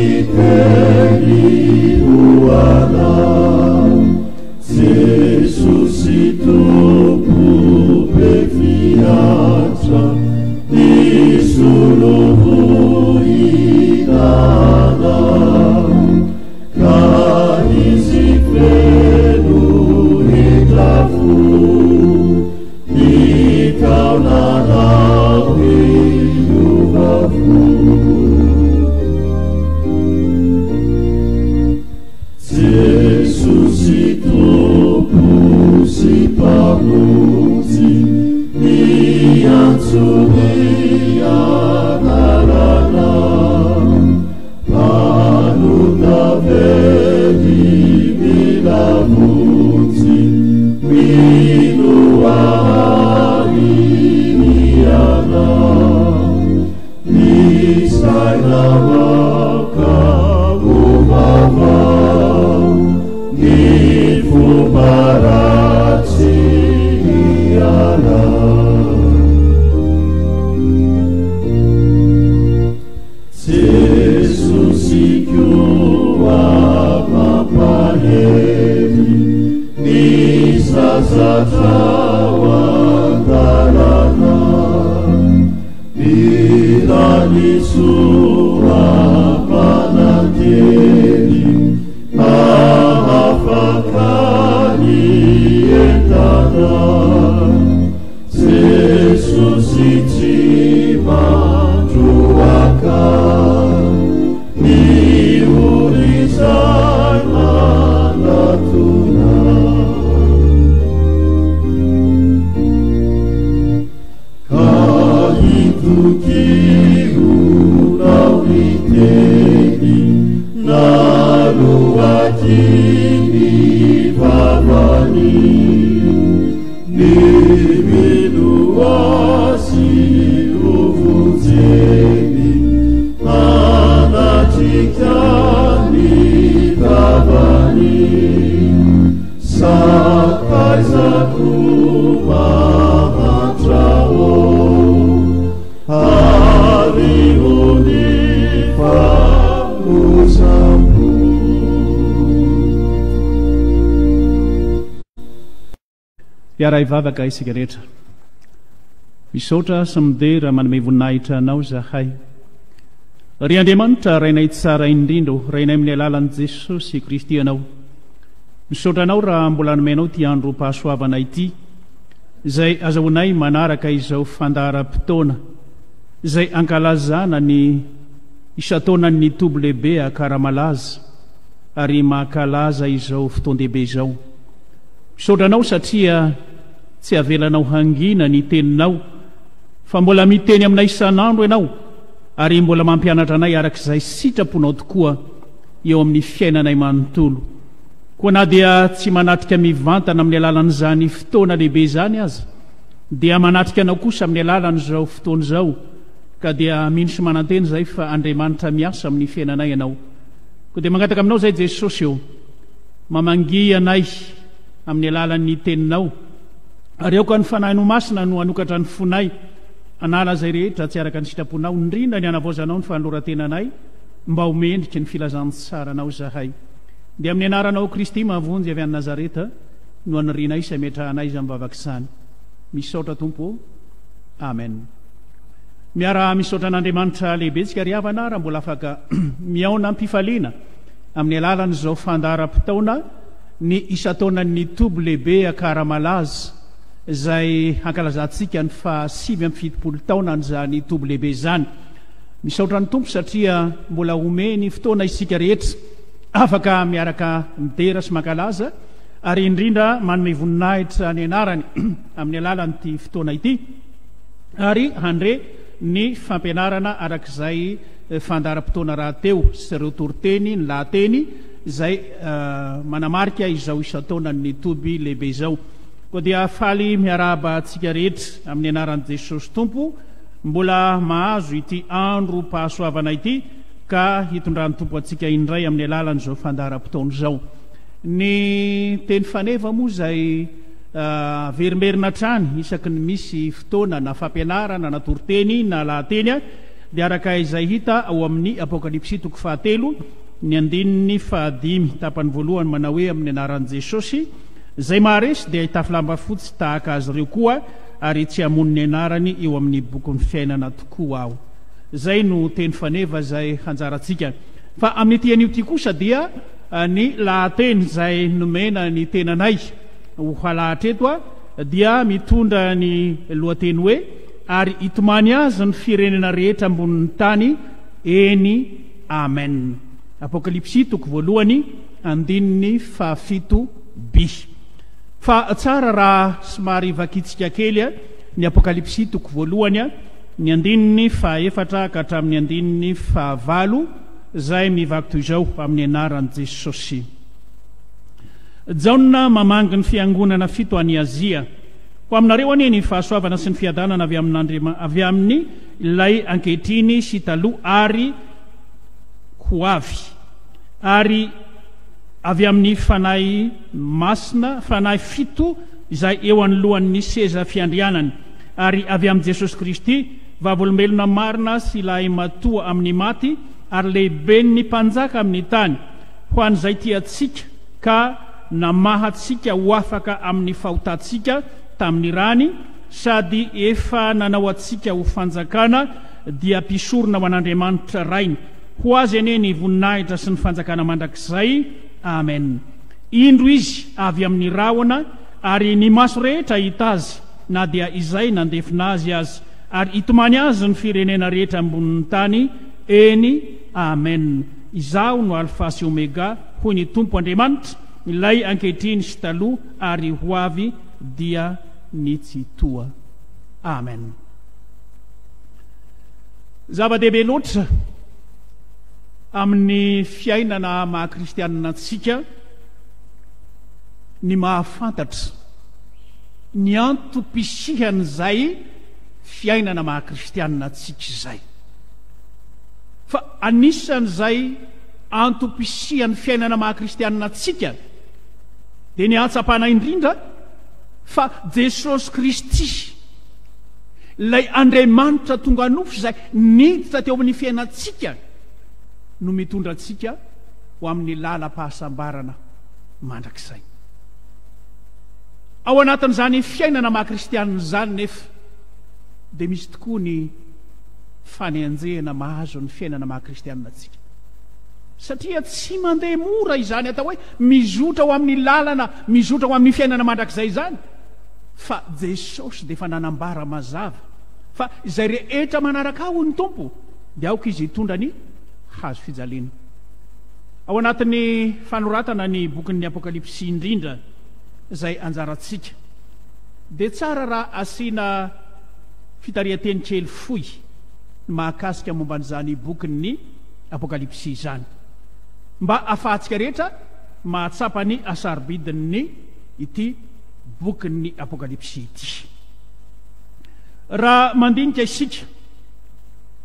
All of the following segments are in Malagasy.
Miteny ho anao Jesosy Tompo be fiantra Nisolo voina anao Ka izy feno indra-fo Mitaona anao hiova fo. Jesosy Tompo sy Mpamonjy, miantso ny anaranao. Mpanota very mila vonjy, minoa àry ianao. Ny sainao aoka ho vaovao, ny fomba ratsy hialao. Jesosy koa mampahery ny sasatra ao an-dalana. Mila ny soa ampananteny hahafaka ny entana. Jesosy tsy mandroaka ny ory izay manatona. Ka itokironao ny teny naloaky ny vavany. Ny mino Azy ho vonjeny, hanatrika ny tavany. Sakaizako mahantra ô, hario ny famoizam-po. Hiara-hivavaka isika rehetra. Misaotra sy midera manome voninahitra Anao izahay. Ry Andriamanitra Rainay tsara indrindra o, Rainay amin'ny alalan'i Jesosy Kristy Ianao. Misaotra Anao raha mbola nomenao ity androm-pahasoavana ity, izay azahoanay manaraka izao fandaharam-potoana izay ankalazana ny isan-taonan'ny Toby Lehibe Akaramalaza ary mankalaza izao fotoan-dehibe izao. Misaotra anao satria tsy avelanao hangina ny teninao fa mbola miteny aminay isan'andro ianao ary mbola mampianatra anay araka izay sitraponao tokoa eo amin'ny fiainanay manontolo. Koa na dia tsy manatrika mivantana amin'ny alalan'izany fotoana lehibe izany aza dia manatrika anao kosa amin'ny alalan'izao fotoana izao ka dia mino sy manantena izahay fa Andriamanitra miasa amin'ny fiainanay ianao. Koa dia mangataka aminao izay Jesosy ô. Mamangia anay amin'ny alalan'ny Teninao, ary aoka ny Fanahinao Masina no hanokatra ny fonay, hanala izay rehetra tsy araka ny sitraponao, indrindra ny hanavaozanao ny fanoloran-tenanay mba ho mendriky ny filazantsaranao izahay. Dia amin'ny anaranao Kristy Mahavonjy avy any Nazareta no anirianay sy ametrahanay izany vavaka izany. Misaotra Tompo ô. Amen. Miaraha misaotra an'Andriamanitra lehibe tsika ry havana raha mbola afaka mihaona am-pifaliana. Amin'ny alalan'izao fandaharam-potoana ny isan-taonan'ny Toby Lehibe Akaramalaza, izay hankalazantsika ny faha 79 taonan'izany Toby Lehibe izany. Misaotra ny Tompo satria mbola omeny fotoana isika rehetra afaka miaraka midera sy mankalaza ary indrindra manome voninahitra ny anarany amin'ny alalan'ity fotoana ity ary handre ny fampianarana arak'izay Fandaharam-potoana rahateo sy ireo toriteny, ny lahateny izay manamarika izao isan-taonan'ny toby lehibe izao. Koa dia faly miarahaba antsika rehetra amin'ny anaran'i Jesosy Tompo mbola mahazo ity androm-pahasoavana ity ka hitondran'ny Tompo antsika indray amin'ny alalan'izao fandaharam-potoana izao. Ny teny faneva moa izay averimberina hatrany isaky ny misy fotoana na fampianarana na toriteny na lahateny. Dia araka izay hita ao amin'ny Apokalypsy toko fahatelo, ny andininy fahadimy, tapany voalohany manao hoe amin'ny anaran'i Jesosy, Izay maharesy dia hitafy lamba fotsy tahaka azy ireo koa, ary tsy hamono ny anarany eo amin'ny bokin'ny fiainana tokoa aho. Izay no teny faneva izay hanjarantsika. Fa amin'ity anio ity kosa dia ny lahateny izay nomena ny tenanay ho halahatra eto dia mitondra ny lohateny hoe Ary hitomany azy ny firenena rehetra ambonin'ny tany, eny, Amen. Apokalypsy toko voalohany andininy fahafito by. Fa tsara raha somary vakintsika kely ny Apokalypsy toko voalohany ny andininy fahaefatra ka hatramin'ny andininy fahavalo izay mivaky toy izao amin'ny anaran'i Jesosy. Jaona mamangy ny fiangonana fito any Azia. Ho aminareo anie ny fahasoavana sy ny fiadanana avy amin'Andriama avy amin'ny ilay ankehitriny sy taloha ary ho avy, ary avy amin'ny Fanahy Masina, Fanahy fito izay eo anoloan'ny seza fiandrianany, ary avy amin'i Jesosy Kristy, vavolombelona marina sy lahimatoa amin'ny maty ary lehiben'ny mpanjaka amin'ny tany, ho an'izay tia antsika ka namaha antsika ho afaka amin'ny fahotantsika tamin'ny rany, sady efa nanao antsika ho fanjakana dia mpisorona ho an'Andriamanitra Rainy. Ho Azy anie ny voninahitra sy ny fanjakana mandrakizay. Amen. Indro Izy avy amin'ny rahona, ary ny maso rehetra hahita Azy, na dia izay nandefona Azy aza, ary hitomany Azy ny firenena rehetra ambonin'ny tany. Eny, Amen. Izaho no Alfa sy Omega, hoy ny Tompo Andriamanitra, ilay ankehitriny sy taloha ary ho avy, dia ny Tsitoha. Amen. Zava-dehibe loatra amin'ny fiainana maha-kristianina antsika ny mahafantatra ny antom-pisian'izay fiainana maha-kristianina antsika izay. Fa anisan'izay antom-pisian'ny fiainana maha-kristianina antsika dia ny hahatsapana indrindra fa Jesosy Kristy, Ilay Andriamanitra tonga nofo izay niditra teo amin'ny fiainantsika no mitondra antsika ho amin'ny lalam-pahasambarana mandrakizay. Ao anatin'izany fiainana maha-kristianina izany nefa dia misy tokoa ny fanenjehana mahazo ny fiainana maha-kristianina antsika. Satria tsy mandeha mora izany atao hoe mizotra ho amin'ny lalana, mizotra ho amin'ny fiainana mandrakizay izany. Fa Jesosy dia efa nanambara mazava fa izay rehetra manaraka Ahy, hoy ny Tompo, dia aoka izy hitondra ny hazo fijaliana. Ao anatin'ny fanoratana ny bokin'ny Apokalypsy indrindra izay anjarantsika, dia tsara raha asiana fitarihan-teny kely fohy ny mahakasika momba an'izany bokin'ny Apokalypsy izany, mba hahafahantsika rehetra mahatsapa ny hasarobidin'ny ity bokin'ny Apokalypsy ity. Raha mandinika isika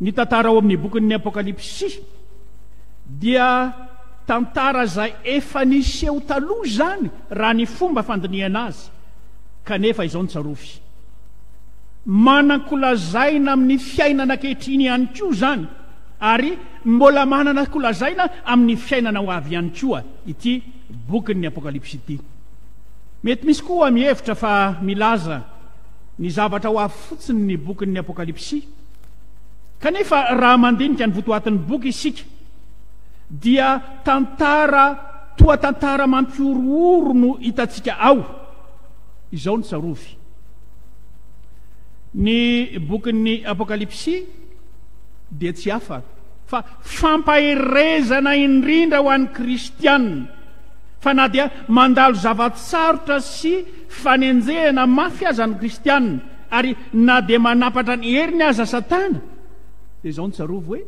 ny tantara ao amin'ny bokin'ny Apokalypsy, dia tantara izay efa niseho taloha izany raha ny fomba fandinihana azy, kanefa izao no tsarovy, manan-kolazaina amin'ny fiainana ankehitriny ihany koa izany, ary mbola manana kolazaina amin'ny fiainana ho avy ihany koa ity bokin'ny Apokalypsy ity. Mety misy koa mihevitra fa milaza ny zavatra ho avy fotsiny ny bokin'ny Apokalypsy. Kanefa raha mandinika ny votoatin'ny boky isika, dia tantara toa tantara mampihorohoro no hitantsika ao. Izao no tsarovy. Ny bokin'ny Apokalypsy dia tsy hafa fa fampaherezana indrindra ho an'ny kristiana. Fa na dia mandalo zava-tsarotra sy fanenjehana mafy aza ny kristiana, ary na dia manampatra ny heriny aza Satana, dia izao no tsarovy hoe,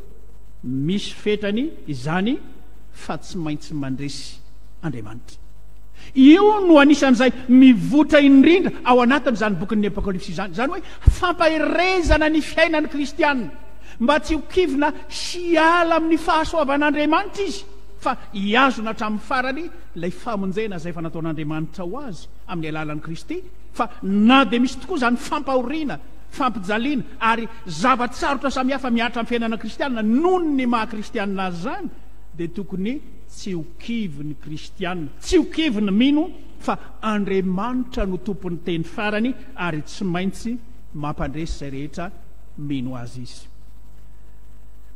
misy fetrany izany fa tsy maintsy mandresy Andriamanitra. Io no anisan'izay mivoitra indrindra ao anatin'izany bokin'ny Apokalypsy izany, izany hoe fampaherezana ny fiainan'ny kristiana mba tsy ho kivina hiala amin'ny fahasoavan'Andriamanitra izy, fa hihazona hatramin'ny farany ilay famonjena izay efa nataon'Andriamanitra ho azy amin'ny alalan'i Kristy, fa na dia misy tokoa izany fampahoriana, fampijaliana ary zava-tsarotra samihafa mihatra amin'ny fiainana kristiana noho ny maha kristiana azy izany dia tokony tsy ho kivy ny kristiana, tsy ho kivy ny mino fa Andriamanitra no tompon'ny teny farany ary tsy maintsy mampandresy izay rehetra mino Azy Izy.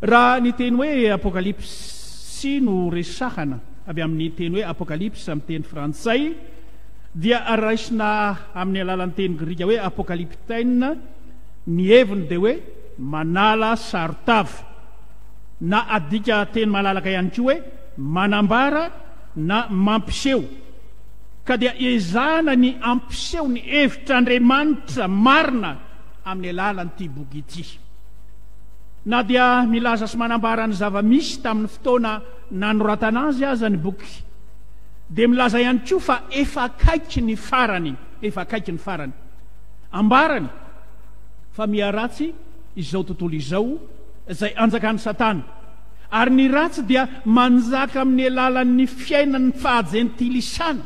Raha ny teny hoe Apokalypsy no resahana, avy amin'ny teny hoe apokalypse amin'ny teny frantsay, dia raisina amin'ny alalan'ny teny grika hoe apokalyptein, ny heviny dia hoe manala saron-tava, na adika teny malalaka ihany koa hoe manambara na mampiseho. Ka dia ezahana ny hampiseho ny hevitr'Andriamanitra marina amin'ny alalan'ity boky ity. Na dia milaza sy manambara ny zava-misy tamin'ny fotoana nanoratana azy aza ny boky, dia milaza ihany koa fa efa akaiky ny farany, efa akaiky ny farany. Ambarany fa miharatsy izao tontolo izao izay anjakan'i Satana, ary ny ratsy dia manjaka amin'ny alalan'ny fiainan'ny fahajentilisana,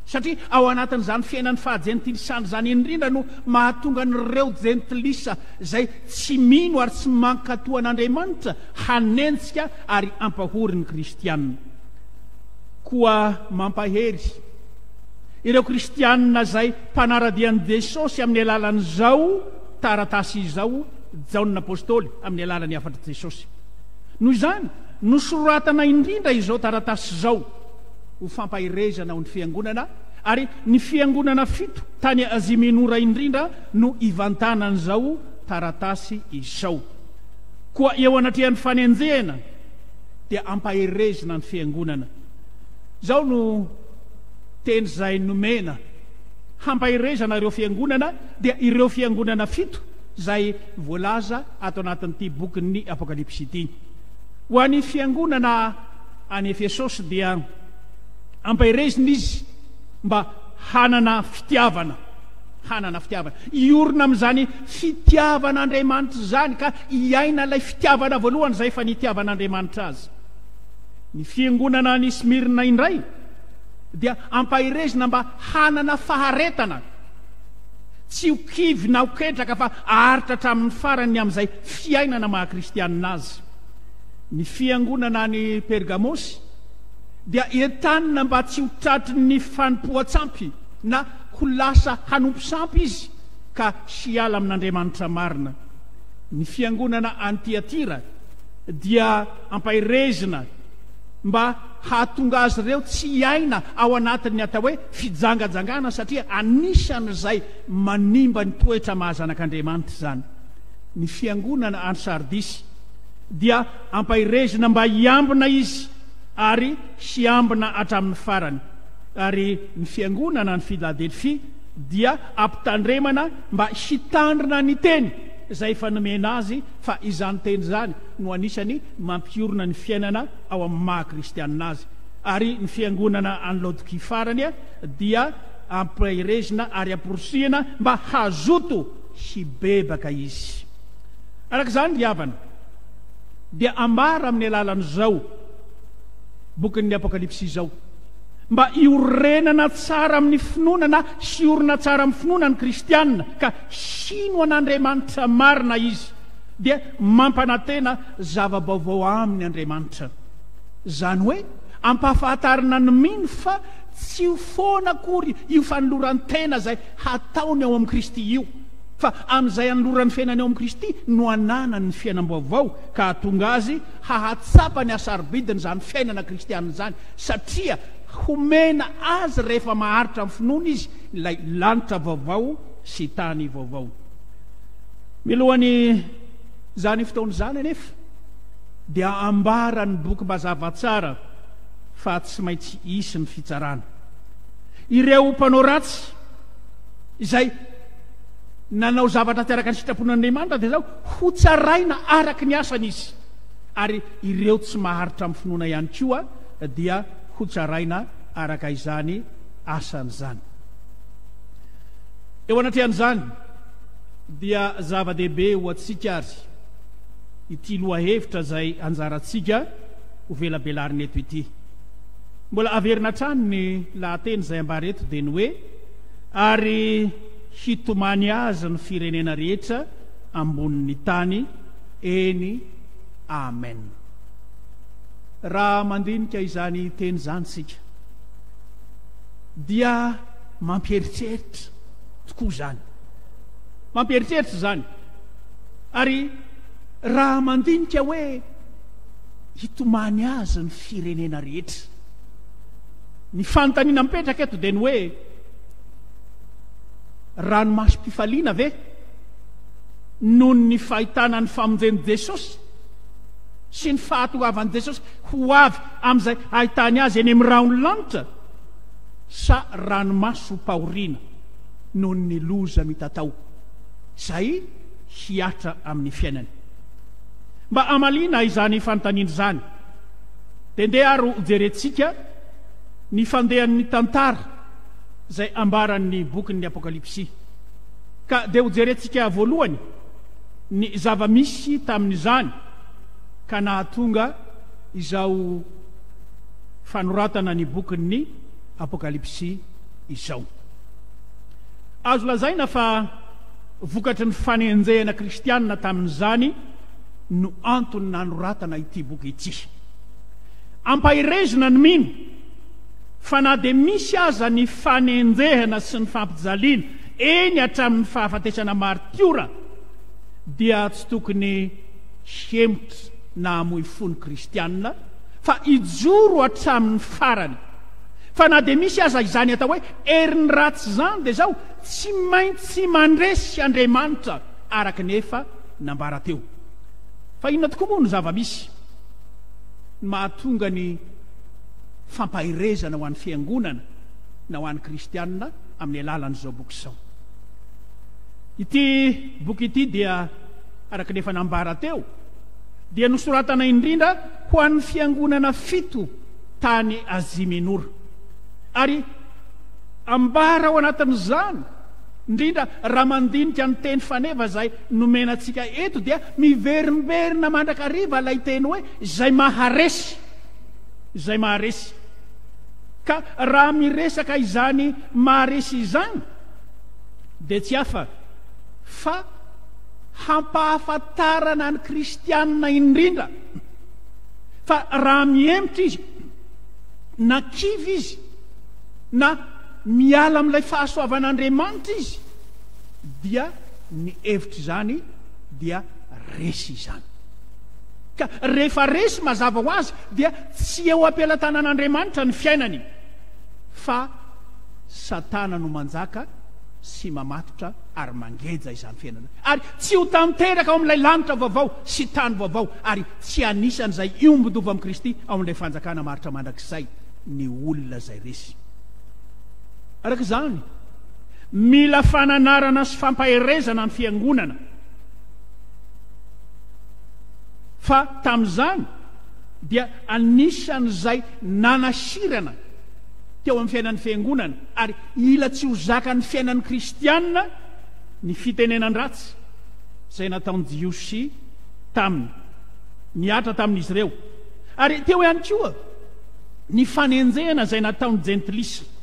satria ao anatin'izany fiainan'ny fahajentilisana izany indrindra no mahatonga an'ireo jentilisa izay tsy mino ary tsy mankatò an'Andriamanitra hanenjika ary hampahory ny kristiana. Koa mampahery ireo kristiana izay mpanara-dia an'i Jesosy amin'ny alalan'izao taratasy izao Jaona Apostoly amin'ny alalan'ny hafatr'i Jesosy. Noho izany, nosoratana indrindra izao taratasy izao ho fampaherezana ho ny fiangonana, ary ny fiangonana fito tany Azia Minora indrindra no ivantanan'izao taratasy izao. Koa eo anatrehan'ny fanenjehana dia ampaherezina ny fiangonana. Izao no teny izay nomena hampaherezana ireo fiangonana dia ireo fiangonana fito izay voalaza ato anatin'ity bokin'ny Apokalypsy ity. Ho an'ny fiangonana any Efesosy dia ampaherezina izy mba hanana fitiavana, hanana fitiavana, hiorina amin'izany fitiavan'Andriamanitra izany ka hiaina ilay fitiavana voalohany izay efa nitiavan'Andriamanitra azy. Ny fiangonana any Smyrna indray dia ampaherezina mba hanana faharetana, tsy ho kivy na ho ketraka fa haharitra hatramin'ny farany ny amin'izay fiainana maha kristianina azy. Ny fiangonana any Pergamosy dia entanina mba tsy ho tratry ny fanompoan-tsampy na ho lasa hanompo sampy izy ka hiala amin'Andriamanitra marina. Ny fiangonana any Tyatira dia ampaherezina mba hahatonga azy ireo tsy hiaina ao anatin'ny atao hoe fijangajangana satria anisan'izay manimba ny toetra maha zanak'Andriamanitra izany. Ny fiangonana any Sardisy dia ampaherezina mba hiambina izy ary hiambina hatramin'ny farany. Ary ny fiangonana any Filadelfia dia ampitandremana mba hitandrina ny teny izay efa nomena azy fa izany teny izany no anisany mampiorina ny fiainana ao amin'ny maha kristianina azy. Ary ny fiangonana any Laodikia farany dia ampaherezina ary amporisihina mba hazoto hibebaka izy. Araka izany ry havana dia ambara amin'ny alalan'izao bokin'ny Apokalypsy izao mba hiorenana tsara amin'ny finoana na hiorina tsara amin'ny finoana ny kristianina ka hino an'Andriamanitra marina izy dia mampanantena zava-baovao aminy Andriamanitra. Izany hoe ampahafantarina ny mino fa tsy ho foana akory io fanoloran-tena izay hataony ao amin'i Kristy io, fa amin'izay anolorany fiainany ao amin'i Kristy no ananany ny fiainam-baovao ka hahatonga azy hahatsapa ny hasarobidin'izany fiainana kristiana izany, satria homena azy rehefa maharitra amin'ny finoana izy ilay lanitra vaovao sy tany vaovao. Mialohan'izany fotoana izany anefa dia ambaran'ny boky mazava tsara fa tsy maintsy hisy ny fitsarana. Ireo mpanao ratsy izay nanao zavatra tsy araka ny sitrapon'Andriamanitra dia izao, hotsaraina araka ny asany izy. Ary ireo tsy maharitra amin'ny finoana ihany koa dia hotsaraina araka izany asany izany. Eo anatrehan'izany dia zava-dehibe ho antsika ary ity lohahevitra izay anjarantsika ho velabelarina eto ity. Mbola averina hatrany ny lahateny izay ambara eto dia ny hoe ary. hitomany Azy ny firenena rehetra ambonin'ny tany. Eny, Amen. Raha mandinika izany teny izany isika, dia mampieritreritra tokoa izany. Mampieritreritra izany. Ary raha mandinika hoe hitomany azy ny firenena rehetra. Ny fanontaniana mipetraka eto dia ny hoe ranomasom-pifaliana ve noho ny fahitana ny famonjen'i Jesosy sy ny fahatongavan'i Jesosy ho avy amin'izay ahitany azy eny amin'ny rahon'ny lanitra sa ranomasom-pahoriana noho ny loza mitatao izay hihatra amin'ny fiainany? Mba hamaliana izany fanontaniana izany, dia ndeha ary hojerentsika ny fandehan'ny tantara izay ambaran'ny bokin'ny Apokalypsy. Ka dia hojerentsika voalohany ny zava-misy tamin'izany ka nahatonga izao fanoratana ny bokin'ny Apokalypsy izao. Azo lazaina fa vokatry ny fanenjehana kristianina tamin'izany no antony nanoratana ity boky ity. Ampaherezina ny mino fa na dia misy aza ny fanenjehana sy ny fampijaliana, eny hatramin'ny fahafatesana martiora, dia tsy tokony hihemotra na hamoy fo ny kristianina fa hijoro hatramin'ny farany. Fa na dia misy aza izany atao hoe herin'ny ratsy izany dia izao, tsy maintsy mandresy Andriamanitra araka ny efa nambara teo. Fa inona tokoa moa no zava-misy mahatonga ny fampaherezana ho an'ny fiangonana na ho an'ny kristianina amin'ny alalan'izao boky izao? Ity boky ity dia araka ny efa nambara teo dia nosoratana indrindra ho an'ny fiangonana fito tany Azia Minora. Ary ambara ao anatin'izany, indrindra raha mandinika ny teny faneva izay nomena antsika eto dia miverimberina mandrakariva ilay teny hoe izay maharesy. Izay maharesy. Ka raha miresaka izany maharesy izany dia tsy hafa fa hampahafantarana ny kristianina indrindra fa raha mihemotra izy na kivy izy na miala amin'ilay fahasoavan'Andriamanitra izy dia ny hevitr'izany dia resy izany. Ka rehefa resy mazava ho azy dia tsy eo am-pelatanan'Andriamanitra ny fiainany fa Satana no manjaka sy mamatotra ary mangeja izany fiainana ary tsy ho tanteraka ao amin'ilay lanitra vaovao sy tany vaovao ary tsy anisan'izay hiombon-dova amin'i Kristy ao amin'ilay fanjakana maharitra mandrakizay ny olona izay resy. Araka izany, mila fananarana sy fampaherezana ny fiangonana. Fa tamin'izany dia anisan'izay nanasirana teo amin'ny fiainan'ny fiangonana ary hila tsy ho zakan'ny fiainan'ny kristiana ny fitenenan-dratsy izay nataon'ny Jiosy taminy, nihatra tamin'izy ireo. Ary teo ihany koa ny fanenjehana izay nataon'ny Jentilisa.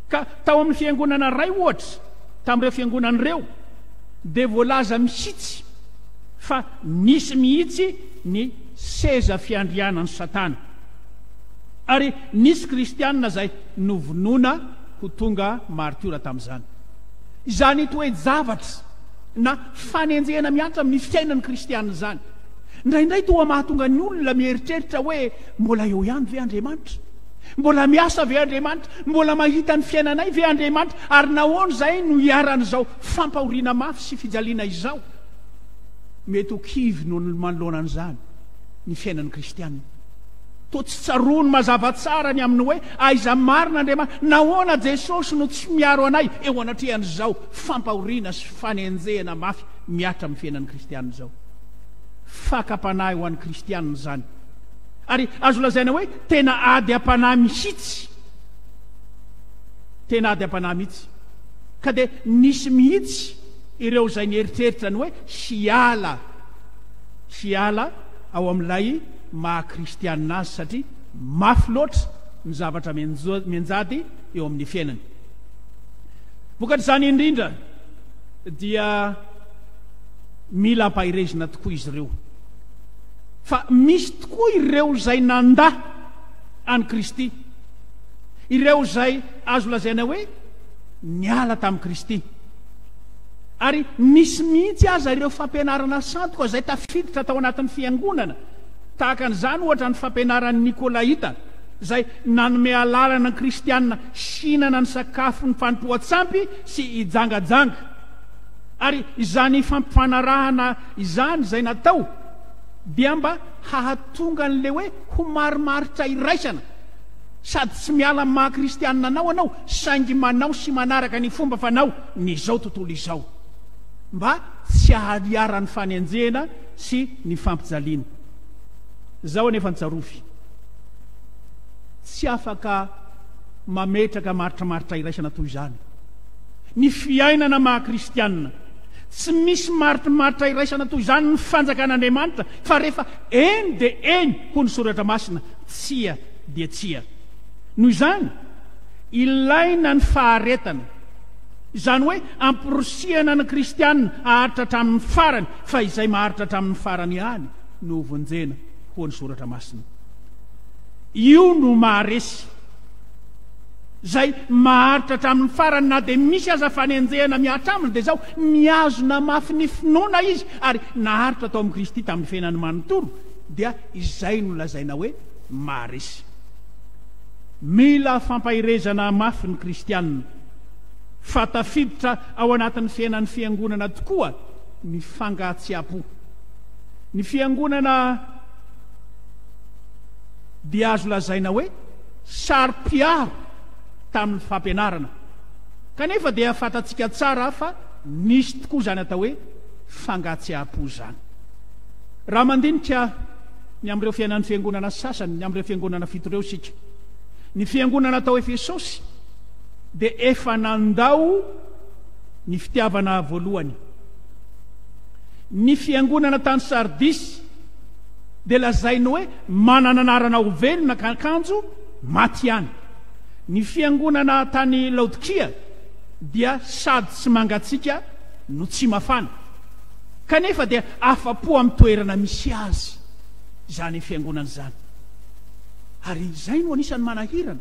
Ka tao amin'ny fiangonana iray, ohatra, tamin'ireo fiangonana ireo, dia voalaza mihitsy fa nisy mihitsy ny seza fiandrianan'i Satana. Ary nisy kristiana izay novonoina ho tonga martiora tamin'izany. Izany toe-javatra na fanenjehana mihatra amin'ny fiainan'ny kristiana izany, indraindray toa mahatonga ny olona mieritreritra hoe, Mbola eo ihany ve Andriamanitra? Mbola miasa ve Andriamanitra? Mbola mahita ny fiainanay ve Andriamanitra? Ary nahoana izahay no iharan'izao fampahoriana mafy sy fijaliana izao? Mety ho kivy noho ny manoloana an'izany ny fiainan'ny kristiana. Toa tsy tsaroany mazava tsara ny amin'ny hoe aiza marina Andriamanitra? Nahoana Jesosy no tsy miaro anay eo anatrehan'izao fampahoriana sy fanenjehana mafy mihatra amin'ny fiainan'ny kristiana izao? Fakam-panahy ho an'ny kristiana izany. Ary azo lazaina hoe tena ady am-panahy mihitsy. Tena ady am-panahy mihitsy. Ka dia nisy mihitsy ireo izay nieritreritra ny hoe hiala, hiala ao amin'ilay maha kristianina azy satria mafy loatra ny zavatra mianjady eo amin'ny fiainany. Vokatr'izany indrindra. dia mila ampaherezina tokoa izy ireo. Fa misy tokoa ireo izay nandà an'i Kristy, ireo izay azo lazaina hoe niala tamin'i Kristy. Ary nisy mihitsy aza ireo fampianarana sandoka izay tafiditra tao anatin'ny fiangonana, tahaka an'izany ohatra ny fampianaran'ny Nikolaita, izay nanome alalana ny Kristianina hihinana ny sakafon'ny fanompoan-tsampy sy hijangajanga. Ary izany fampifanarahana izany izay natao dia mba hahatonga an'ilay hoe ho marimaritra iraisana, sady tsy miala amin'ny maha kristianina anao ianao saingy manao sy manaraka ny fomba fanao ny izao tontolo izao mba tsy hahariharan'ny fanenjehana sy ny fampijaliana. Izao anefa no tsarovy, tsy afaka mametraka maritramaritra iraisana toy izany ny fiainana maha kristianina. Tsy misy marimaritra iraisana toy izany ny fanjakan'Andriamanitra fa rehefa eny dia eny hoy ny soratra masina, tsia dia tsia. Noho izany, ilaina ny faharetana. Izany hoe amporisihana ny kristianina haharitra hatramin'ny farany fa izay maharitra hatramin'ny farany ihany no hovonjena hoy ny soratra masina. Io no maharesy. Izay maharitra hatramin'ny farany na dia misy aza fanenjehana mihatra aminy dia izao, mihazona mafy ny finoana izy ary naharitra tao amin'i Kristy tamin'ny fiainany manontolo, dia izay no lazaina hoe maharesy. Mila fampaherezana mafy ny kristiana fa tafiditra ao anatin'ny fiainan'ny fiangonana tokoa ny fangatsiapo. Ny fiangonana dia azo lazaina hoe saro-piaro tamin'ny fampianarana. Kanefa dia fantatsika tsara fa nisy tokoa izany atao hoe fangatsiaham-po izany. Raha mandinika ny amin'ireo fiainan'ny fiangonana sasany, ny amin'ireo fiangonana fito ireo isika, ny fiangonana tao Efesosy dia efa nandao ny fitiavana voalohany. Ny fiangonana tany Sardisy dia lazainy hoe manana anarana ho velona ka kanjo maty ihany. Ny fiangonana tany Laodikia dia sady tsy mangatsiaka no tsy mafana. Kanefa dia afa-po amin'ny toerana misy azy izany fiangonana izany. Ary izay no anisan'ny manahirana.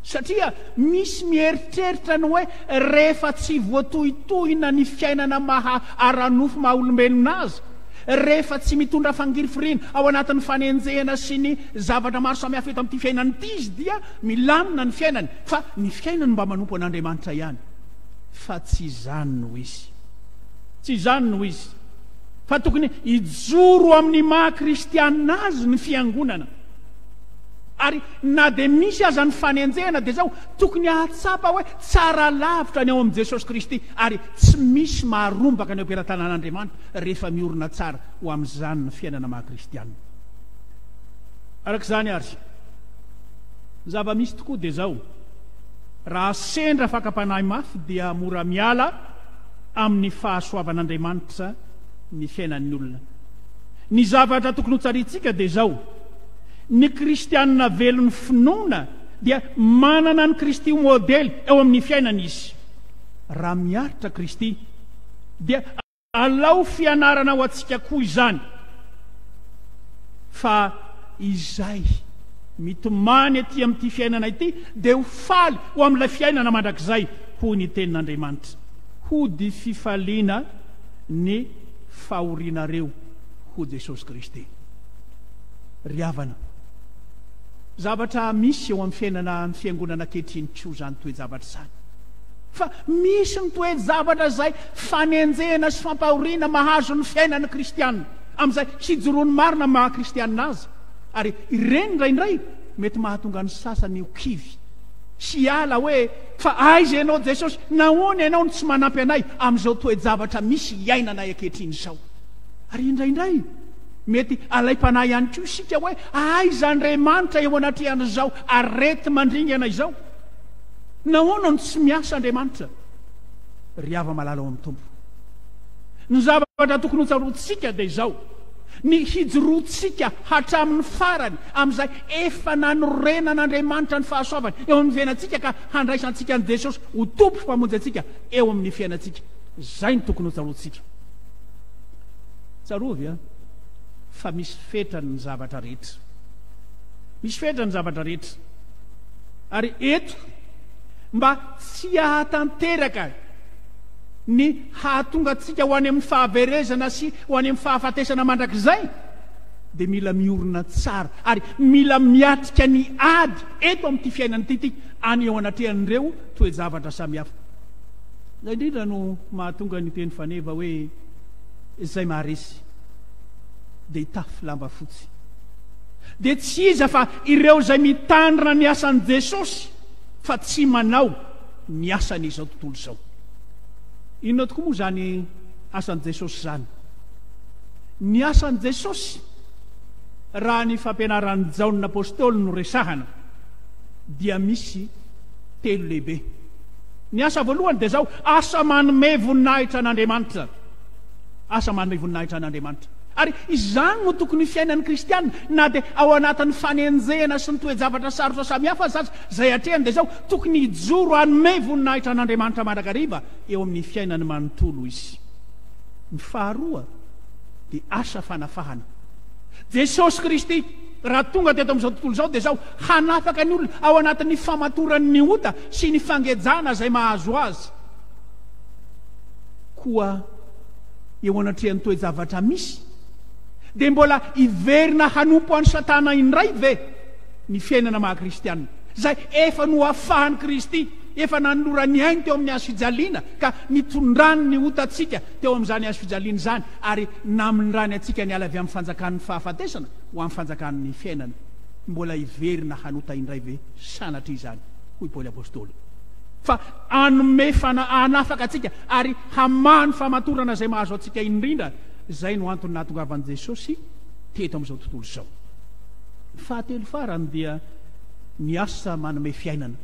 Satria misy mieritreritra ny hoe rehefa tsy voatohitohina ny fiainana maha ara-nofo maha olombelona azy, Rehefa tsy mitondra fangirifiriana ao anatin'ny fanenjehana sy ny zavatra maro samihafa eto amin'ity fiainana ity izy dia milamina ny fiainany, fa ny fiainany mba manompo an'Andriamanitra ihany. Fa tsy izany no izy. Tsy izany no izy. Fa tokony hijoro amin'ny maha kristianina azy ny fiangonana. Ary na dia misy aza ny fanenjehana dia izao, tokony hahatsapa hoe tsara lavitra ny ao amin'i Jesosy Kristy ary tsy misy maharombaka ny eo am-pelatanan'Andriamanitra rehefa miorina tsara ho amin'izany ny fiainana maha kristiana. Araka izany àry, ny zava-misy tokoa dia izao, raha sendra fakam-panahy mafy dia mora miala amin'ny fahasoavan'Andriamanitra ny fiainan'ny olona. Ny zavatra tokony hotsarihintsika dia izao, ny kristiana velon'ny finoana dia manana an'i Kristy ho modely eo amin'ny fiainany izy. Raha miaritra Kristy dia Alao fianarana ho antsika koa izany fa izay mitomany aty amin'ity fiainana ity dia ho faly ho amin'ilay fiainana mandrakizay, hoy ny tenin'Andriamanitra. Hody fifaliana ny fahorianareo, hoy Jesosy Kristy. Ry havana, zavatra misy eo amin'ny fiainana ny fiangonana ankehitriny koa izany toe-javatra izany. Fa misy ny toe-javatra izay fanenjehana sy fampahoriana mahazo ny fiainan'ny kristiana, amin'izay hijoroany marina amin'ny maha-kristiana azy, ary ireny indraindray mety mahatonga ny sasany ho kivy sy hiala hoe, Fa aiza ianao Jesosy? Nahoana ianao no tsy manampy anay amin'izao toe-javatra misy iainanay ankehitriny izao? Ary indraindray mety alaim-panahy ihany koa isika hoe, Aiza Andriamanitra eo anatrehan'izao areti-mandringana izao? Nahoana no tsy miasa Andriamanitra? Ry hava-malala ao amin'ny Tompo, ny zavatra tokony hotsaroantsika dia izao, ny hijoroantsika hatramin'ny farany amin'izay efa nanorenan'Andriamanitra ny fahasoavany eo amin'ny fiainantsika ka handraisantsika an'i Jesosy ho Tompo sy Mpamonjy antsika eo amin'ny fiainantsika. Izay no tokony hotsaroantsika. Tsarovy an, fa misy fetrany ny zavatra rehetra. Misy fetrany ny zavatra rehetra. Ary eto, mba tsy hahatanteraka ny hahatonga antsika ho any amin'ny fahaverezana sy ho any amin'ny fahafatesana mandrakizay, dia mila miorina tsara ary mila miatrika ny ady eto amin'ity fiainana ity any eo anatrehan'ireo toe-javatra samihafa. Izay indrindra no mahatonga ny teny faneva hoe izay maharesy dia hitafy lamba fotsy. Dia tsy iza fa ireo izay mitandrina ny asan'i Jesosy fa tsy manao ny asan'izao tontolo izao. Inona tokoa moa izany asan'i Jesosy izany? Ny asan'i Jesosy, raha ny fampianaran'i Jaona Apostoly no resahana, dia misy telo lehibe. Ny asa voalohany dia izao, asa manome voninahitra an'Andriamanitra. Asa manome voninahitra an'Andriamanitra. Ary izany no tokony ho fiainan'ny kristiana, na dia ao anatin'ny fanenjehana sy ny toe-javatra sarotra samihafa aza izay atrehany, dia izao, tokony hijoro hanome voninahitra an'Andriamanitra mandrakariva eo amin'ny fiainany manontolo izy. Ny faharoa dia asa fanafahana. Jesosy Kristy, raha tonga teto amin'izao tontolo izao, dia izao, hanafaka ny olona ao anatin'ny famatoran'ny ota sy ny fangejana izay mahazo azy. Koa eo anatrehan'ny toe-javatra misy, dia mbola hiverina hanompo an'i Satana indray ve ny fiainana maha-kristiana, izay efa nohafahan'i Kristy, efa nanolorany ainy teo amin'ny hazo fijaliana ka nitondrany ny otantsika teo amin'izany hazo fijaliana izany ary namindrany antsika niala avy amin'ny fanjakan'ny fahafatesana ho amin'ny fanjakan'ny fiainana? Mbola hiverina hanota indray ve sanatria izany? Hoy Paoly Apostoly. Fa hanome fana, hanafaka antsika ary hamaha ny famatorana izay mahazo antsika indrindra. Izay no antony nahatongavan'i Jesosy teto amin'izao tontolo izao. Ny fahatelo farany dia ny asa manome fiainana.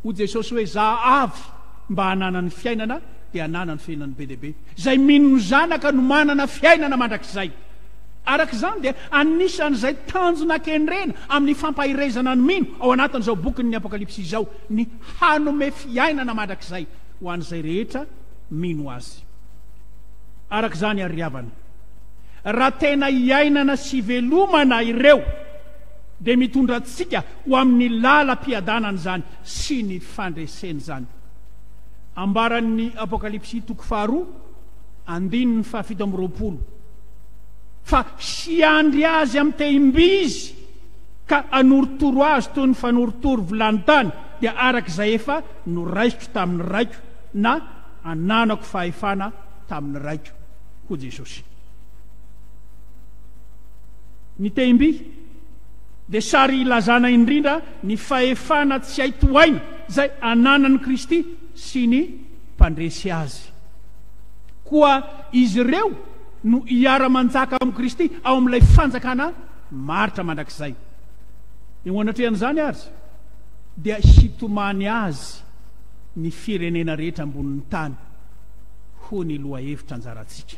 Hoy Jesosy hoe, Za avy mba hananany fiainana, dia hananany fiainana be dia be. Izay mino ny Zanaka no manana fiainana mandrakizay. Araka izany dia anisan'izay tanjona kendrena amin'ny fampaherezana ny mino ao anatin'izao bokin'ny Apokalypsy izao ny hanome fiainana mandrakizay ho an'izay rehetra mino Azy. Araka izany àry ry havana, raha tena iainana sy ivelomana ireo dia mitondra antsika ho amin'ny lalam-piadanana izany sy ny fandresena izany. Ambaran'ny Apokalypsy toko faharoa andininy fahafito amby 20 fa hiandry azy amin'ny tehim-by izy ka hanorotoro azy toy ny fanorotoro vilany tany, dia araka izay efa noraisiko tamin'ny Raiko na ananako fahefana tamin'ny Raiko, hoy Jesosy. Ny tehim-by dia sary ilazana indrindra ny fahefana tsy hay tohaina izay ananan'i Kristy sy ny mpandresy azy. Koa izy ireo no hiara-manjaka amin'i Kristy ao amin'ilay fanjakana maharitra mandrakizay. Eo anatrehan'izany àry, dia hitomany azy ny firenena rehetra ambonin'ny tany, hoy ny lohahevitra anjarantsika.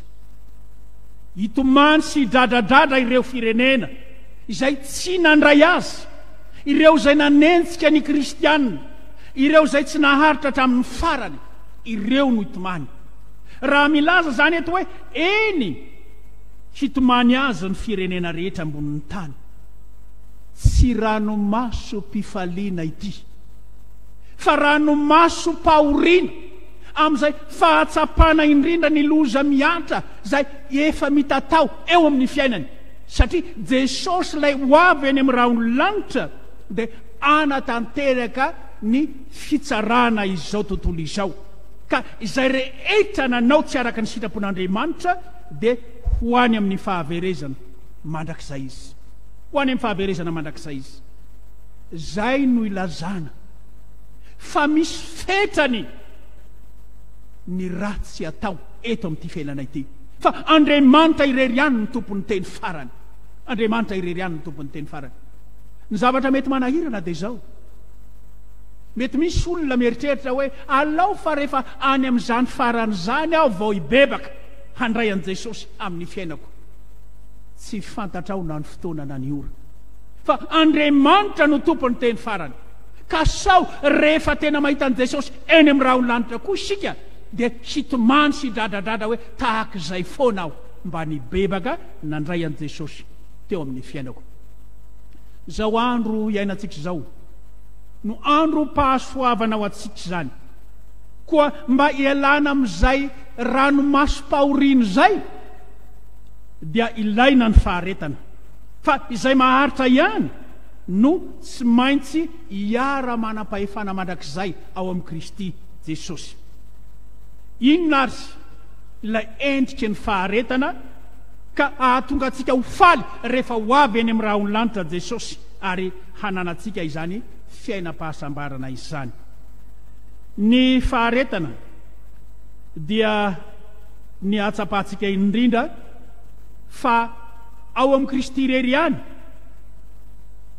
Hitomany sy hidradradradra ireo firenena izay tsy nandray azy, ireo izay nanenjika ny kristiana, ireo izay tsy naharitra hatramin'ny farany, ireo no hitomany. Raha milaza izany eto hoe, eny, hitomany azy ny firenena rehetra ambonin'ny tany. Tsy ranomasom-pifaliana ity, fa ranomasom-pahoriana amin'izay fahatsapana indrindra ny loza mihatra izay efa mitatao eo amin'ny fiainany, satria Jesosy ilay ho avy any amin'ny rahon'ny lanitra dia hanatanteraka ny fitsarana izao tontolo izao, ka izay rehetra nanao tsy araka ny sitrapon'Andriamanitra dia ho any amin'ny fahaverezana mandrakizay izy. Ho any amin'ny fahaverezana mandrakizay izy. Izay no ilazana fa misy fetrany ny ratsy atao eto amin'ity fiainana ity. Fa Andriamanitra irery ihany no tompon'ny teny farany. Andriamanitra irery ihany no tompon'ny teny farany. Ny zavatra mety manahirana dia izao. Mety misy olona mieritreritra hoe alao fa rehefa any amin'izany farany izany aho vao hibebaka handray an'i Jesosy amin'ny fiainako. Tsy fantatrao na ny fotoana na ny ora. Fa Andriamanitra no tompon'ny teny farany. Ka sao rehefa tena mahita an'i Jesosy eny amin'ny rahon'ny lanitra koa isika. dia hitomany sy hidradradradra hoe tahaka izay foana aho mba nibebaka nandray an'i Jesosy teo amin'ny fiainako. Izao andro iainantsika izao no androm-pahasoavana ho antsika izany. Koa mba hialana amin'izay ranomasom-pahoriana izay dia ilaina ny faharetana. Fa izay maharitra ihany no tsy maintsy hiara-manam-pahefana mandrakizay ao amin'i Kristy Jesosy. Inona ary ilay endriky ny faharetana ka hahatonga antsika ho faly rehefa ho avy eny amin'ny rahon'ny lanitra Jesosy ary hananantsika izany fiainam-pahasambarana izany? Ny faharetana dia ny hahatsapantsika indrindra fa ao amin'i Kristy irery ihany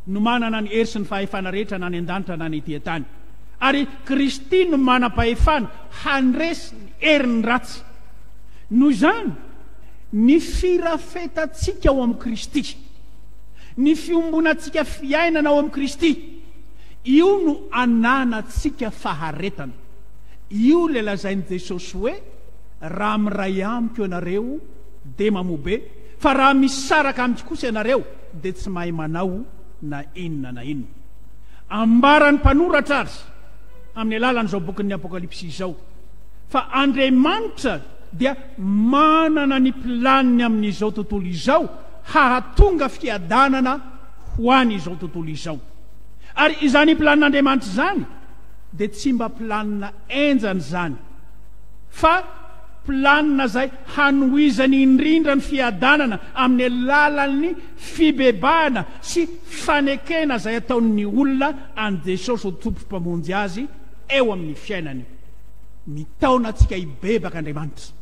no manana ny hery sy ny fahefana rehetra na any an-danitra na ny ety an-tany. Ary Kristy no manam-pahefana handresy ny herin'ny ratsy. Noho izany, ny firafetantsika ao amin'i Kristy, ny fiombonantsika fiainana ao amin'i Kristy, io no ananantsika faharetana. Io ilay lazain'i Jesosy hoe, Raha miray amiko ianareo, dia mamoa be, fa raha misaraka amiko kosa ianareo, dia tsy mahay manao na inona na inona. Ambaran'ny mpanoratra ary, amin'ny alalan'izao bokin'ny Apokalypsy izao, fa Andriamanitra dia manana ny planiny amin'izao tontolo izao hahatonga fiadanana ho an'izao tontolo izao. Ary izany planin'Andriamanitra izany dia tsy mba planina henjana izany, fa planina izay hanohizany indrindra ny fiadanana amin'ny alalan'ny fibebahana sy fanekena izay ataon'ny olona an'i Jesosy ho Tompo Mpamonjy azy eo amin'ny fiainany. Mitaona antsika hibebaka Andriamanitra.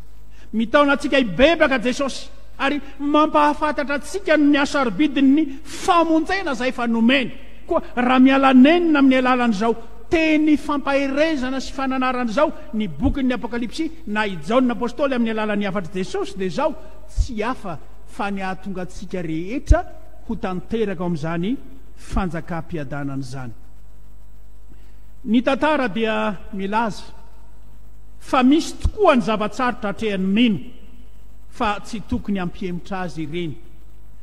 Mitaona antsika hibebaka Jesosy ary mampahafantatra antsika ny hasarobidin'ny famonjena izay efa nomeny. Koa raha miala nenina amin'ny alalan'izao teny fampaherezana sy fananarana izao ny bokin'ny Apokalypsy na i Jaona Apostoly amin'ny alalan'ny hafatr'i Jesosy dia izao, tsy hafa fa ny hahatonga antsika rehetra ho tanteraka ao amin'izany fanjakam-piadanana izany. Ny tantara dia milaza fa misy tokoa ny zava-tsarotra atrehan'ny mino fa tsy tokony hampihemotra azy ireny.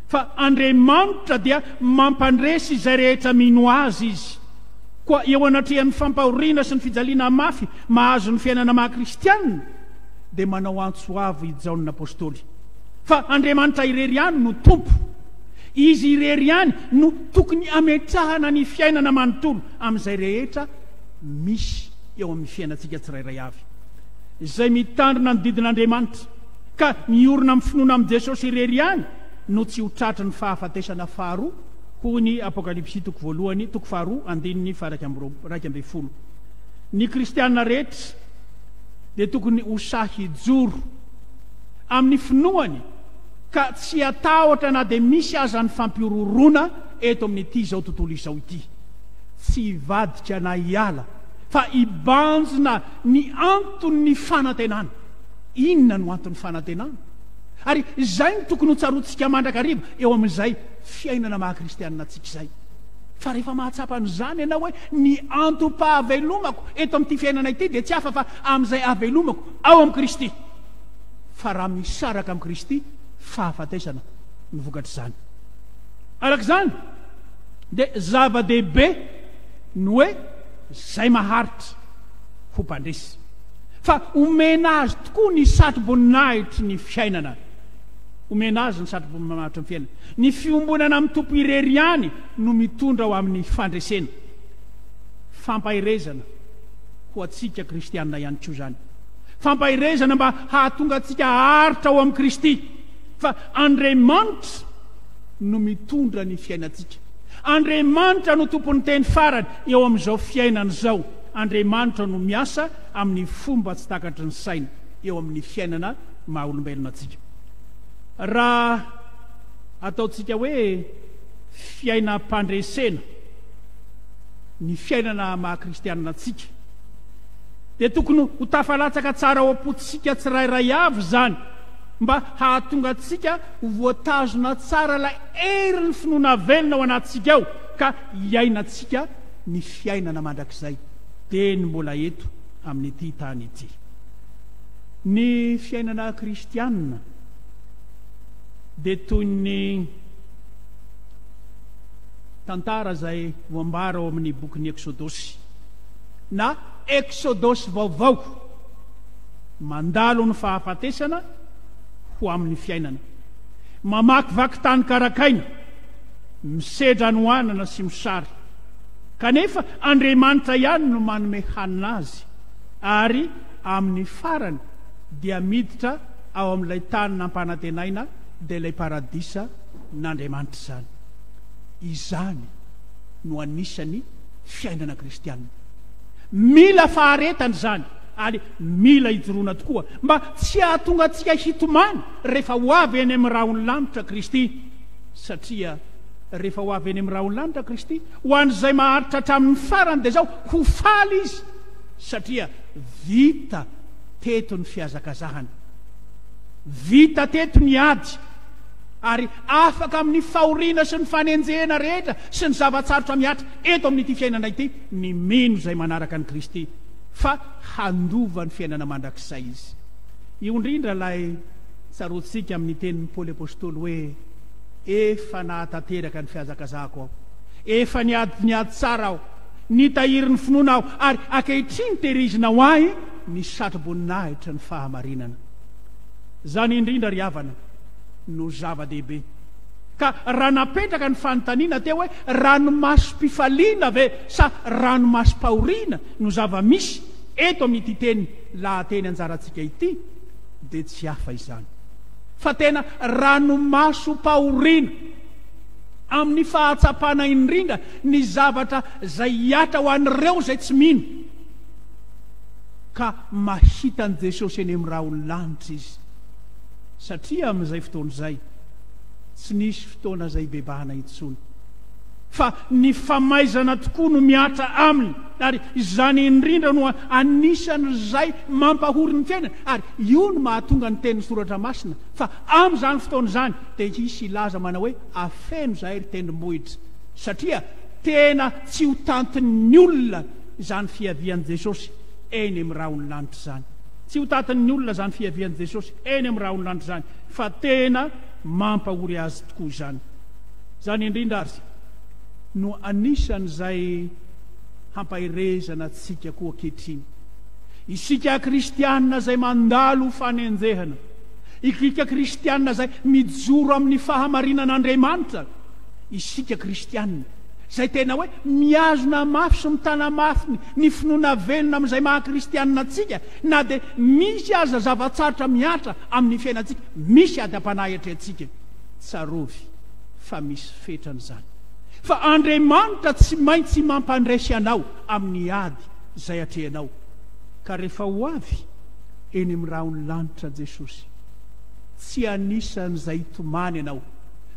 Fa Andriamanitra dia mampandresy izay rehetra mino Azy Izy. Koa eo anatrehan'ny fampahoriana sy ny fijaliana mafy mahazo ny fiainana maha kristianina dia manao antso avo i Jaona Apostoly fa Andriamanitra irery ihany no Tompo. Izy irery ihany no tokony hametrahana ny fiainana manontolo amin'izay rehetra misy eo amin'ny fiainantsika tsirairay avy. Izay mitandrina ny didin'Andriamanitra ka miorina amin'ny finoana amin'i Jesosy irery ihany no tsy ho tratry ny fahafatesana faharoa, hoy ny Apokalypsy toko voalohany, toko faharoa, andininy faha-11. Ny kristiana rehetra dia tokony ho sahy hijoro amin'ny finoany ka tsy hatahotra na dia misy aza ny fampihorohoroana eto amin'ity izao tontolo izao ity. Tsy hivadika na hiala fa hibanjina ny anton'ny fanantenana. Inona no anton'ny fanantenana? Ary izay no tokony hotsaroantsika mandrakariva eo amin'izay fiainana maha kristianina antsika izay. Fa rehefa mahatsapa an'izany ianao hoe ny antom-pahavelomako eto amin'ity fiainana ity dia tsy hafa fa amin'izay ahavelomako ao amin'i Kristy. Fa raha misaraka amin'i Kristy, fahafatesana no vokatr'izany. Araka izany, dia zava-dehibe ny hoe izay maharitra ho mpandresy. Fa omena azy tokoa ny satroboninahitry ny fiainana. Omena azy ny satroboninahitry ny fiainana. Ny fiombonana amin'ny Tompo irery ihany no mitondra ho amin'ny fandresena. Fampaherezana ho antsika kristiana ihany koa izany. Fampaherezana mba hahatonga antsika haharitra ao amin'i Kristy. Fa Andriamanitra no mitondra ny fiainantsika. Andriamanitra no tompon'ny teny farany eo amin'izao fiainana izao. Andriamanitra no miasa amin'ny fomba tsy takatry ny saina eo amin'ny fiainana maha olombelona antsika. Raha ataontsika hoe fiainam-pandresena ny fiainana maha kristianina antsika, dia tokony ho tafalatsaka tsara ao am-pontsika tsirairay avy izany mba hahatonga antsika ho voatazona tsara ilay herin'ny finoana velona ao anatintsika ao ka hiainantsika ny fiainana mandrakizay dieny mbola eto amin'ity tany ity. Ny fiainana kristianina dia toy ny tantara izay voambara ao amin'ny bokin'ny Eksodosy, na Eksodosy vaovao, mandalo ny fahafatesana ho amin'ny fiainana, mamakivaky tany karakaina, misedra hanoanana sy mosary, kanefa Andriamanitra ihany no manome hanina azy, ary amin'ny farany dia miditra ao amin'ilay tany nampanantenaina, dia ilay paradisa n'Andriamanitra izany. Izany no anisan'ny fiainana kristianina. Mila faharetana izany ary mila ijoroana tokoa mba tsy hahatonga antsika hitomany rehefa ho avy eny amin'ny rahon'ny lanitra Kristy, satria rehefa ho avy eny amin'ny rahon'ny lanitra Kristy, ho an'izay maharitra hatramin'ny farany dia izao, ho faly izy satria vita teto ny fihazakazahana, vita teto ny ady, ary afaka amin'ny fahoriana sy ny fanenjehana rehetra sy ny zava-tsarotra mihatra eto amin'ity fiainana ity ny mino izay manaraka an'i Kristy, fa handova ny fiainana mandrakizay izy. Io indrindra ilay tsaroantsika amin'ny tenin'i Paoly Apostoly hoe, Efa nahatanteraka ny fihazakazahako aho, efa niady ny ady tsara aho, nitahiry ny finoana aho, ary ankehitriny tehirizina ho ahy ny satroboninahitra ny fahamarinana. Izany indrindra ry havana no zava-dehibe. Ka raha napetraka ny fanontaniana teo hoe ranomasom-pifaliana ve sa ranomasom-pahoriana no zava-misy eto amin'ity teny lahateny anjarantsika ity dia tsy hafa izany fa tena ranomasom-pahoriana amin'ny fahatsapana indrindra ny zavatra izay hihatra ho an'ireo izay tsy mino ka mahita an'i Jesosy eny amin'ny rahon'ny lanitra izy satria amin'izay fotoana izay tsy nisy fotoana izay hibebahana intsony fa ny famaizana tokoa no mihatra aminy ary izany indrindra no anisan'izay mampahory ny fiainana ary io no mahatonga ny tenin'ny Soratra Masina fa amin'izany fotoana izany dia hisy hilaza manao hoe afeno izahay ry tendrombohitra satria tena tsy ho tantin'ny olona izany fiavian'i Jesosy eny amin'ny rahon'ny lanitra izany. Tsy ho tatin'ny olona izany fiavian'i Jesosy eny amin'ny rahon'ny lanitra izany, fa tena mampahory azy tokoa izany. Izany indrindra ary no anisan'izay hampaherezana antsika koa ankehitriny. Isika kristiana izay mandalo fanenjehana, isika kristiana izay mijoro amin'ny fahamarinan'Andriamanitra, isika kristiana izay tena hoe mihazona mafy sy mitana mafy ny finoana velona amin'izay maha kristianina antsika, na dia misy aza zava-tsarotra mihatra amin'ny fiainantsika, misy ady am-panahy atrehantsika, tsarovy fa misy fetrany izany. Fa Andriamanitra tsy maintsy mampandresy anao amin'ny ady izay atrehanao. Ka rehefa ho avy eny amin'ny rahon'ny lanitra Jesosy, tsy anisan'izay hitomany ianao,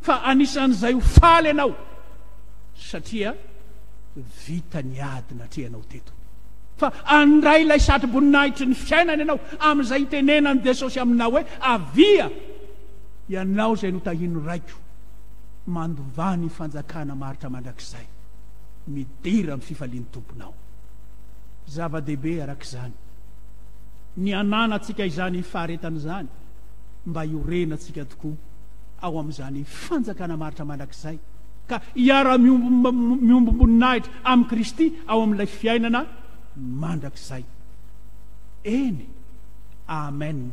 fa anisan'izay ho faly ianao, satria vita ny ady natrehanao teto. Fa handray ilay satroboninahitry ny fiainana ianao amin'izay hitenenan'i Jesosy aminao hoe, Avia, ianao izay notahian'ny Raiko, mandovà ny fanjakana maharitra mandrakizay, midira amin'ny fifalian'ny Tomponao. Zava-dehibe araka izany ny hananantsika izany faharetana izany mba hiorenantsika tokoa ao amin'izany fanjakana maharitra mandrakizay ka hiara-miombom-boninahitra amin'i Kristy ao amin'ilay fiainana mandrakizay. Eny, amen.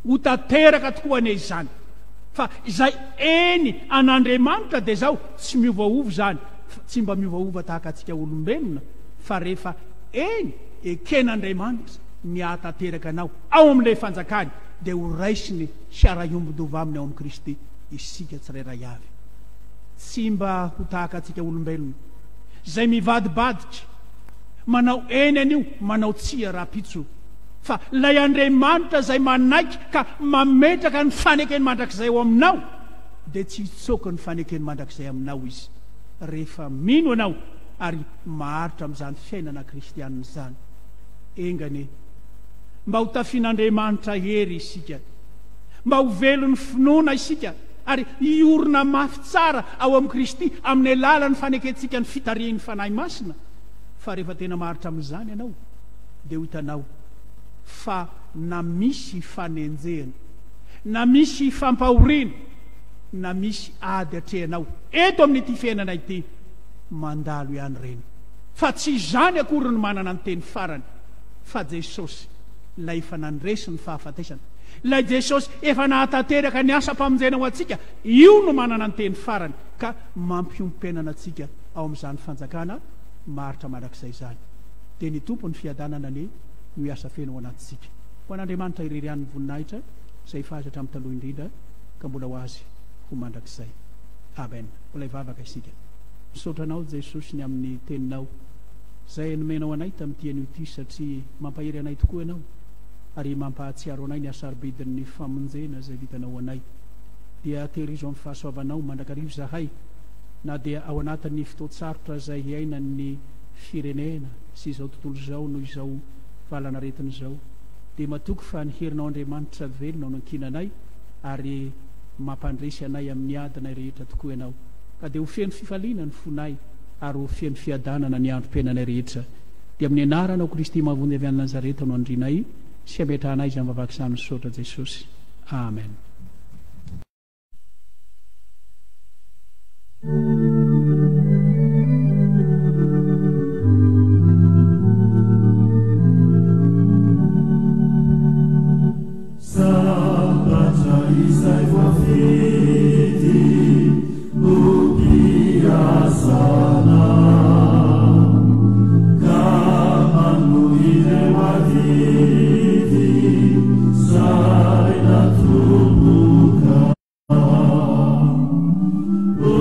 Ho tanteraka tokoa anie izany. Fa izay eny an'Andriamanitra dia izao, tsy miovaova izany, tsy mba miovaova tahaka antsika olombelona, fa rehefa eny eken'Andriamanitra ny hahatanteraka anao ao amin'ilay fanjakany, dia ho raisiny hiara-hiombon-dova aminy ao amin'i Kristy isika tsirairay avy. Tsy mba ho tahaka antsika olombelona, izay mivadibadika, manao eny anio, manao tsia rahampitso, fa ilay Andriamanitra izay manaiky ka mametraka ny fanekeny mandrakizay ao aminao, dia tsy hitsoaka ny fanekeny mandrakizay aminao Izy, rehefa mino ianao ary maharitra amin'izany fiainana kristianina izany. Enga anie mba ho tafian'Andriamanitra hery isika, mba ho velon'ny finoana isika, ary hiorina mafy tsara ao amin'i Kristy amin'ny alalan'ny fanekentsika ny fitarihin'ny Fanahy Masina, fa rehefa tena maharitra amin'izany ianao, dia ho hitanao. fa na misy fanenjehana, na misy fampahoriana, na misy ady atrehanao eto amin'ity fiainana ity, mandalo ihany ireny. Fa tsy izany akory no manana ny teny farany, fa Jesosy, ilay efa nandresy ny fahafatesana, ilay Jesosy efa nahatanteraka ny asam-pamonjena ho antsika, io no manana ny teny farany, ka mampiompom-piainana antsika ao amin'izany fanjakana maharitra mandrakizay izany. Dia ny Tompo ny fiadanana anie no hiasa feno ao anatintsika. Ho an'Andriamanitra irery ihany ny voninahitra izay efa azy hatramin'ny taloha indrindra ka mbola ho azy ho mandrakizay. Amen. Mbola hivavaka isika. Misaotra Anao Jesosy ny amin'ny Teninao izay nomenao anay tamin'ity anio ity satria mampahery anay tokoa Ianao ary mampahatsiaro anay ny hasarobidin'ny famonjena izay vitanao ho anay. Dia tehirizo amin'ny fahasoavanao mandrakariva izahay na dia ao anatin'ny fotoan-tsarotra izay hiainan'ny firenena sy izao tontolo izao noho izao valanaretina izao dia matoky fa ny herinao Andriamanitra velona no ankinanay ary mampandresy anay amin'ny adinay rehetra tokoa Ianao ka dia ho feno fifaliana ny fonay ary ho feno fiadanana ny androm-piainanay rehetra dia amin'ny anaranao Kristy mahavonjy avy any Nazareta no andrianay sy ametrahanay izany vavaka izany misaotra Jesosy Amen. Sambatra izay voafidy ho mpiasana ka manohy ireo adidy zay natomboka. Ho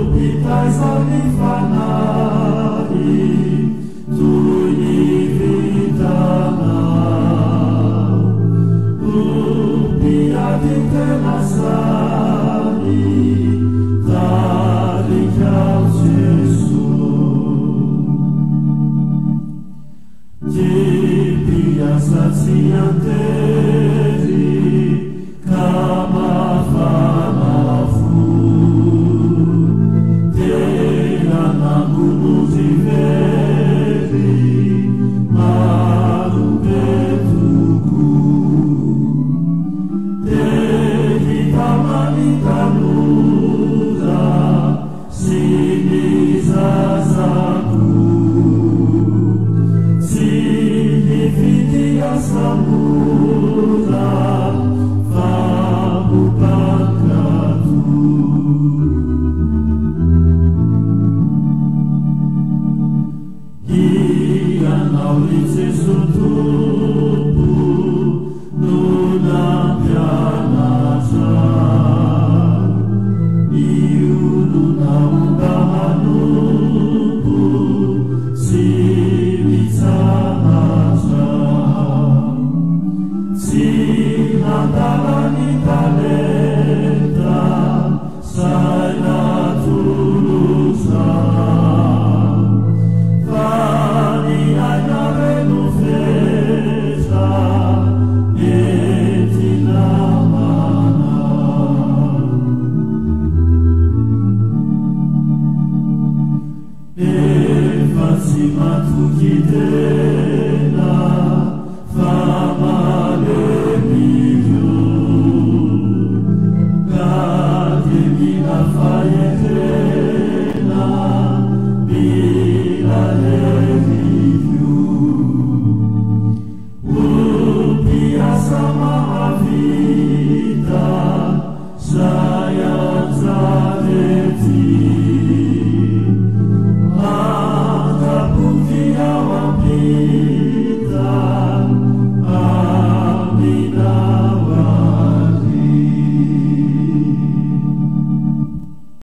mpitaiza ny fanahy toy ny vintana. Ho mpiady tena sahy tarikao Jesoa. Ty mpiasa tsy an-tery ka mafana fo. Tena namonjy very maro be tokoa. Te hitama ny tanora Sy ny zaza koa. Tsy hividy asa mora.